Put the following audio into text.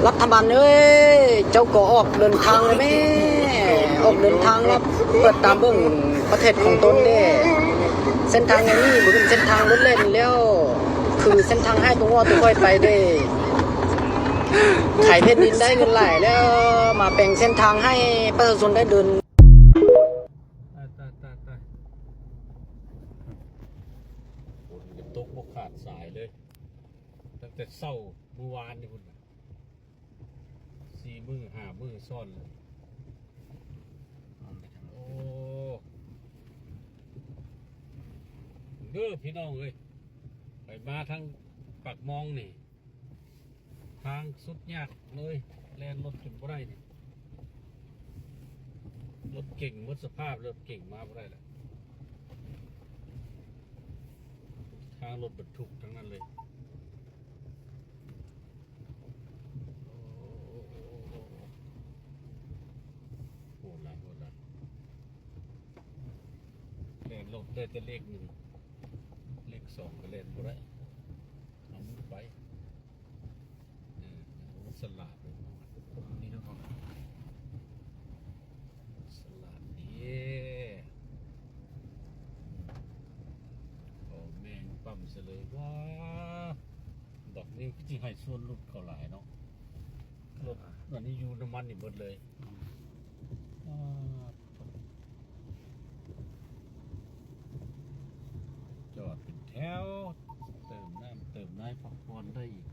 ລັດຖະບານເອີຍ ເຈົ້າກໍອອກເດີນທາງແລ້ວແມ້ ອອກເດີນທາງແລ້ວ ເປີດຕາເບິ່ງປະເທດຂອງຕົນເດ້. ເສັ້ນທາງແນວນີ້ບໍ່ແມ່ນເສັ້ນທາງລົດແລ່ນແລ້ວ ຄືເສັ້ນທາງໃຫ້ຕົວງົວຕົວຄວາຍໄປເດ້. ຂາຍແຜ່ນດິນໄດ້ເງິນຫຼາຍແລ້ວ ມາແປງເສັ້ນທາງໃຫ້ປະຊາຊົນໄດ້ເດີນ. ຕາຍ ຕາຍ ຕາຍ ຕາຍ ຝົນກໍຕົກບໍ່ຂາດສາຍເລີຍ ຕັ້ງແຕ່ເຊົ້າມື້ວານນີ້ພຸ້ນນະ. ສີ່ມື້ຫ້າມື້ຊ້ອນເລີຍ. ໂອ້ ເດີພີ່ນ້ອງເອີຍ ໄປມາທາງປາກມອງນີ້ ທາງສຸດຍາກເລີຍ ແລ່ນລົດຈົນບໍ່ໄດ້ນີ້ ລົດເກັ່ງໝົດສະພາບ ລົດເກັ່ງມາບໍ່ໄດ້ແລ້ວ ທາງລົດບັນທຸກທັງນັ້ນເລີຍ. ໂຫດຫຼາຍ ໂຫດຫຼາຍ ແລ່ນລົດໄດ້ແຕ່ເລກໜຶ່ງ ເລກສອງກໍແລ່ນບໍ່ໄດ້ ເອົາມືໄປ. ເອີ ສະຫຼາດເລີຍ ນີ້ເນາະ ສະຫຼາດເດ້. ໂອ້ ແມ່ງປ້ຳຊະເລີຍ ວ້າ ດອກນີ້ຄືຊິໃຫ້ສ່ວນຫຼຸດເຂົາຫຼາຍເນາະ ລົດອັນນີ້ຢູ່ນ້ຳມັນນີ້ເບິດເລີຍ. ອືມ ອາ ຈອດເປັນແຖວ ເຕີມນ້ຳເຕີມໃນ ພັກຜ່ອນໄດ້ອີກ.